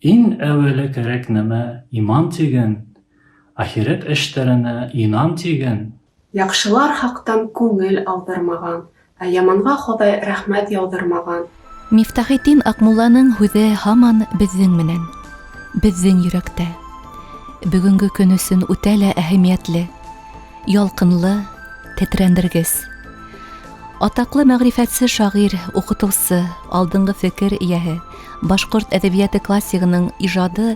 Иң әүәле кәрәк нәмә иман тиген, Ахирәт эштәренә инан тиген. Яҡшылар хаҡтан күңел алдырмаған, Ә яманға Хоҙай рәхмәт яуҙырмаған. Мифтахетдин Аҡмулланың һүҙе һаман беҙҙең менән, беҙҙең йөрәктә. Бөгөнгө көн өсөн үтә лә әһәмиәтле, ялҡынлы, тетрәндергес. Атаҡлы мәғрифәтсе шағир, уҡытыусы, алдынғы фекер эйәһе, башҡорт әҙәбиәте классигының ижады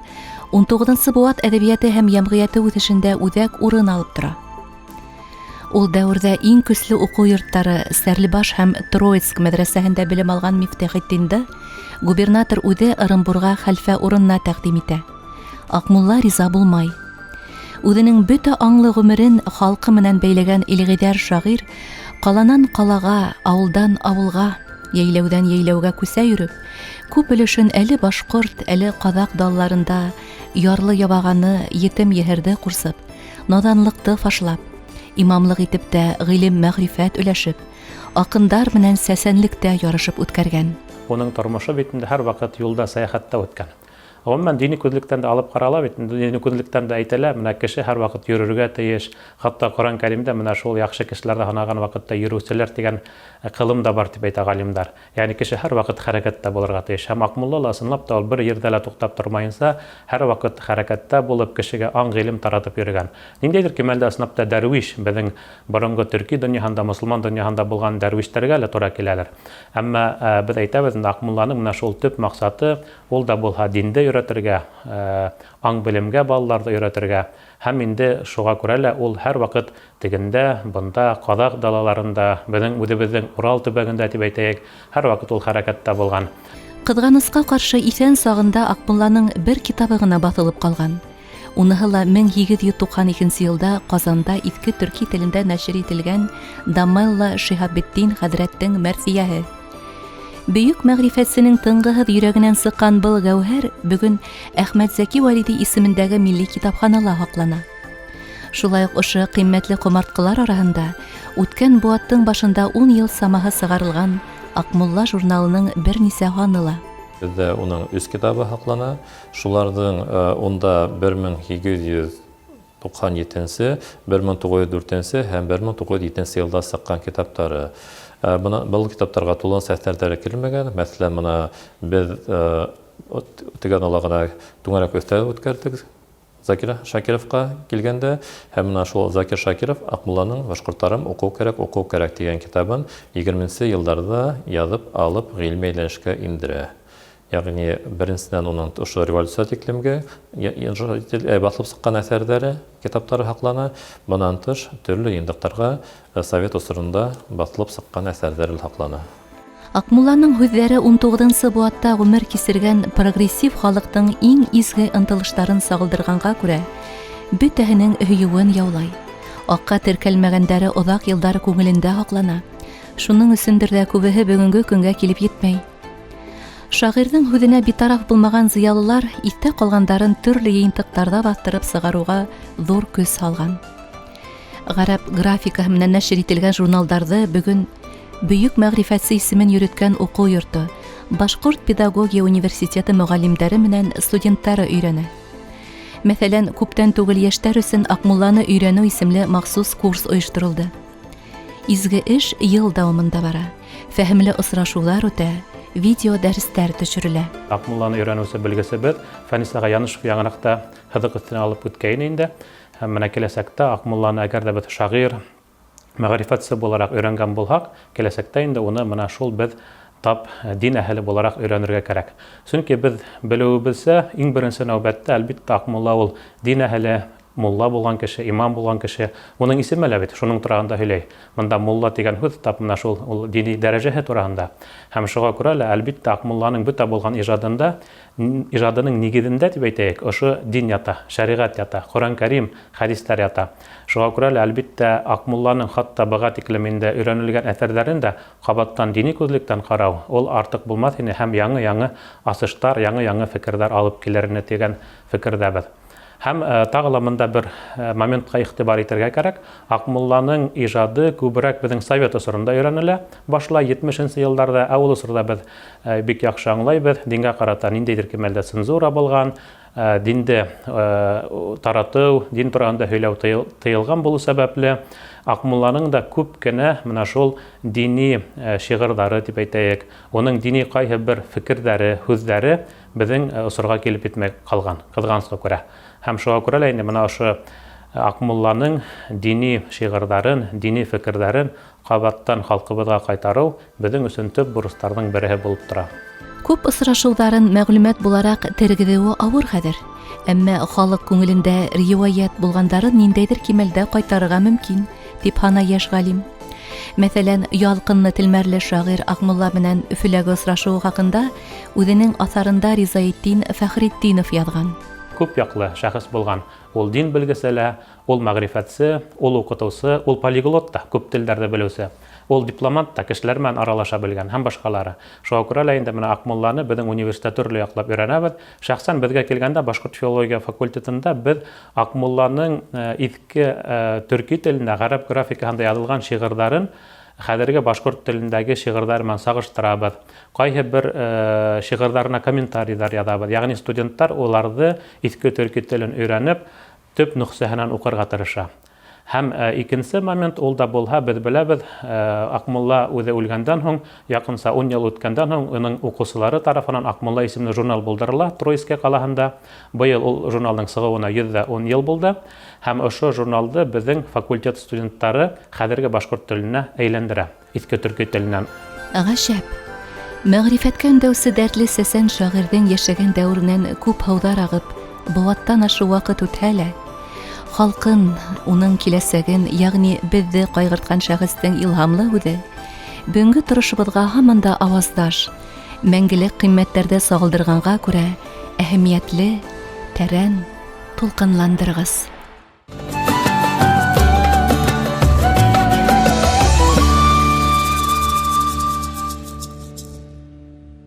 19-нсы быуат әҙәбиәте һәм йәмғиәте үҫешендә үҙәк урын алып тора. Ул дәүерҙә иң көслө уҡыу йорттары Стәрлебаш һәм Троицк мәҙрәсәһендә белем алған Мифтахетдинды губернатор үҙе Ырымбурға хәлфә урынына тәҡдим итә. Аҡмулла риза булмай. Үҙенең бөтә аңлы ғүмерен халҡы менән бәйләгән илғиҙәр шағир ҡаланан ҡалаға, ауылдан ауылға, йәйләүҙән йәйләүгә күсә йөрөп, күп өлөшөн әле башҡорт, әле ҡаҙаҡ далаларында ярлы ябағаны, етем-еһерҙе ҡурсып, наҙанлыҡты фашлап, имамлыҡ итеп тә ғилем-мәғрифәт өләшеп, аҡындар менән сәсәнлектә ярышып үткәргән. Уның тормошо бит инде һәрваҡыт юлда, сәйәхәттә үткән. Ғөмүмән, дини күҙлектән дә алып ҡарала бит, дини күҙлектән дә әйтелә, менә кеше һәрваҡыт йөрөргә тейеш. Хатта Ҡоран Кәримдә менә шул яҡшы кешеләрҙе һанаған ваҡытта йөрөүселәр тигән ҡылым да бар дип әйтә ғалимдар. Ягъни кеше һәрваҡыт хәрәкәттә булырға тейеш. Һәм Аҡмулла ла ысынлап та ул бер ерҙә лә туҡтап тормайынса, һәрваҡыт хәрәкәттә булып, кешегә аң-ғилем таратып йөрөгән. Ниндәйҙер кимәлдә ысынлап та дәрвиш, беҙҙең боронғо төрки донъяһында, мосолман донъяһында булған дәрвиштәргә лә тура киләлер. Әммә беҙ әйтәбеҙ инде, Аҡмулланың менә шул төп маҡсаты, ул да булһа динде өйрәтергә, аң-белемгә балаларҙы өйрәтергә. Һәм инде шуға күрә лә ул һәрваҡыт Тегендә, бында, казах далаларында, беҙҙең үҙебеҙҙең Урал төбәгендә дип әйтәйек, һәрваҡыт ул хәрәкәттә булған. Ҡыҙғанысҡа ҡаршы, иҫән сағында Аҡмулланың бер китабы ғына баҫылып ҡалған. Уныһы ла 1892 нче елда Ҡазанда иҫке төрки телендә нәшер ителгән Дамелла Шиһабетдин хәҙрәттең мәрҫияһе. Бөйөк мәгърифәтсенең тынғыһыҙ йөрәгенән сыҡҡан был гәүһәр бөгөн Әхмәтзәки Вәлиди исемендәге милли китапханала һаҡлана. Шулай уҡ ошо ҡиммәтле ҡомартҡылар араһында үткән быуаттың башында ун йыл самаһы сығарылған Аҡмулла журналының бер нисә һаны ла. Беҙҙә уның өс китабы һаҡлана. Шуларҙың унда 1897 нсе, 1904 нсе һәм 1907 нсе йылда сыҡҡан китаптары. Бына был китаптарға тулынса әҫәрҙәре килмәгән. Мәҫәлән, мына беҙ теге аҙнала ғына түңәрәк өҫтәл үткәрҙек. Закир Шакировка килгәндә, һәм менә шул Закир Шакиров Акмулланың Башкортларым уҡыу кәрәк, уҡыу кәрәк тигән китабын егерменсе елларда язып алып гыйльми әйләнешкә индерә. Ягъни, беренсенән, уның ошо революция тиклемге баҫылып сыҡҡан әҫәрҙәре, китаптары һаҡлана, бынан тыш, төрлө йыйынтыҡтарға совет осорында баҫылып сыҡҡан әҫәрҙәре лә һаҡлана. Аҡмулланың һүҙҙәре унтуғыҙынсы быуатта ғүмер кисергән прогрессив халыҡтың иң изге ынтылыштарын сағылдырғанға күрә, бөтәһенең һөйөүен яулай. Аҡҡа теркәлмәгәндәре оҙаҡ йылдар күңелендә һаҡлана. Шуның өсөндөр ҙә күбеһе бөгөнгө көнгә килеп етмәй. Шағирҙың һүҙенә битараф булмаған зыялылар иҫтә ҡалғандарын төрлө йыйынтыҡтарҙа баҫтырып сығарыуға ҙур көс һалған. Ғәрәп графикаһы менән нәшер ителгән журналдарҙы бөгөн бөйөк мәғрифәтсе исемен йөрөткән уҡыу йорто, Башҡорт педагогия университеты мөғәллимдәре менән студенттары өйрәнә. Мәҫәлән, күптән түгел йәштәр өсөн Аҡмулланы өйрәнеү исемле махсус курс ойошторолдо. Изге эш йыл дауамында бара. Фәһемле осрашыуҙар үтә, видео дәрестәр төшөрөлә. Аҡмулланы өйрәнеүсе белгесебеҙ Фәнис ағай Янышев яңыраҡ та һыҙыҡ өҫтөнә алып үткәйне инде. Һәм менә киләсәктә Аҡмулланы әгәр ҙә беҙ шағир, мәғрифәтсе булараҡ өйрәнгән булһаҡ, киләсәктә инде уны менә шул беҙ тап дин әһеле булараҡ өйрәнергә кәрәк. Сөнки беҙ белеүебеҙсә, иң беренсе нәүбәттә, әлбиттә, Аҡмулла ул дин әһеле, мулла булған кеше, имам булған кеше. Уның исеме лә бит шуның тураһында һөйләй. Мында мулла тигән һүҙ тап менә шул ул дини дәрәжәһе тураһында. Һәм шуға күрә лә, әлбиттә, Аҡмулланың бөтә булған ижадында Ижадының нигеҙендә дип әйтәйек, ошо дин ята, шәриғәт ята, Ҡөрьән Кәрим, хәдистәр ята. Шуға күрә лә, әлбиттә, Аҡмулланың хатта быға тиклем инде өйрәнелгән әҫәрҙәрен дә ҡабаттан дини күҙлектән ҡарау, ул артыҡ булмаҫ ине һәм яңы-яңы асыштар, яңы-яңы фекерҙәр алып килер ине тигән фекерҙәбеҙ. Һәм тағы ла мында бер моментҡа иғтибар итергә кәрәк. Аҡмулланың ижады күберәк беҙҙең совет осоронда өйрәнелә башлай, 70 нсе йылдарҙа. Ә ул осорҙа беҙ бик яҡшы аңлайбыҙ, дингә ҡарата ниндәйҙер кимәлдә цензура булған, динде таратыу, дин тураһында һөйләү тыйылған булыу сәбәпле, Аҡмулланың да күп кенә менә шул дини шиғырҙары тип әйтәйек, уның дини ҡайһы бер фекерҙәре, һүҙҙәре беҙҙең осорға килеп етмәй ҡалған, ҡыҙғанысҡа күрә. Һәм шуға күрә лә инде мына ошо Аҡмулланың дини шиғырҙарын, дини фекерҙәрен ҡабаттан халҡыбыҙға ҡайтарыу беҙҙең өсөн төп бурыстарҙың береһе булып тора. Күп осрашыуҙарын мәғлүмәт булараҡ тергеҙеүе ауыр хәҙер. Әммә халыҡ күңелендә риүәйәт булғандарын ниндәйҙер кимәлдә ҡайтарырға мөмкин, тип һанай йәш ғалим. Мәҫәлән, ялҡынлы телмәрле шағир Аҡмулла менән Өфөләге осрашыуы хаҡында үҙенең аҫарында Ризаетдин Фәхретдинов яҙған. Күп яҡлы шәхес булған. Ул дин белгесе лә, ул мәғрифәтсе, ул уҡытыусы, ул полиглот та, күп телдәрҙе белеүсе. Ул дипломат та, кешеләр менән аралаша белгән һәм башҡалары. Шуға күрә лә инде менә Аҡмулланы беҙҙең университетта төрлө яҡлап өйрәнәбеҙ. Шәхсән беҙгә килгәндә башҡорт филология факультетында беҙ Аҡмулланың иҫке төрки телендә, ғәрәп графикаһында яҙылған шиғырҙарын хәҙерге башҡорт телендәге шиғырҙар менән сағыштырабыҙ. Ҡайһы бер шиғырҙарына комментарийҙар яҙабыҙ. Йәғни студенттар уларҙы иҫке төрки телен өйрәнеп, төп нөхсәһенән уҡырға тырыша. Һәм икенсе момент ул да булһа, беҙ беләбеҙ, Аҡмулла үҙе үлгәндән һуң, яҡынса 10 йыл үткәндән һуң, уның уҡыусылары тарафынан Аҡмулла исемле журнал булдырыла Троицкий ҡалаһында. Быйыл ул журналдың сығыуына 110 йыл булды. Һәм ошо журналды беҙҙең факультет студенттары хәҙерге башҡорт теленә әйләндерә, иҫке төрки теленән. Ғәжәп! Мәғрифәткә өндәүсе дәртле сәсән шағирҙең йәшәгән дәүеренән күп һыуҙар ағып, быуаттан ашыу ваҡыт үтһә лә, халҡын, уның киләсәген, йәғни беҙҙе ҡайғыртҡан шәхестең илһамлы һүҙе бөгөнгө торошобоҙға һаман да ауаздаш, мәңгелек ҡиммәттәрҙе сағылдырғанға күрә әһәмиәтле, тәрән, тулҡынландырғыс.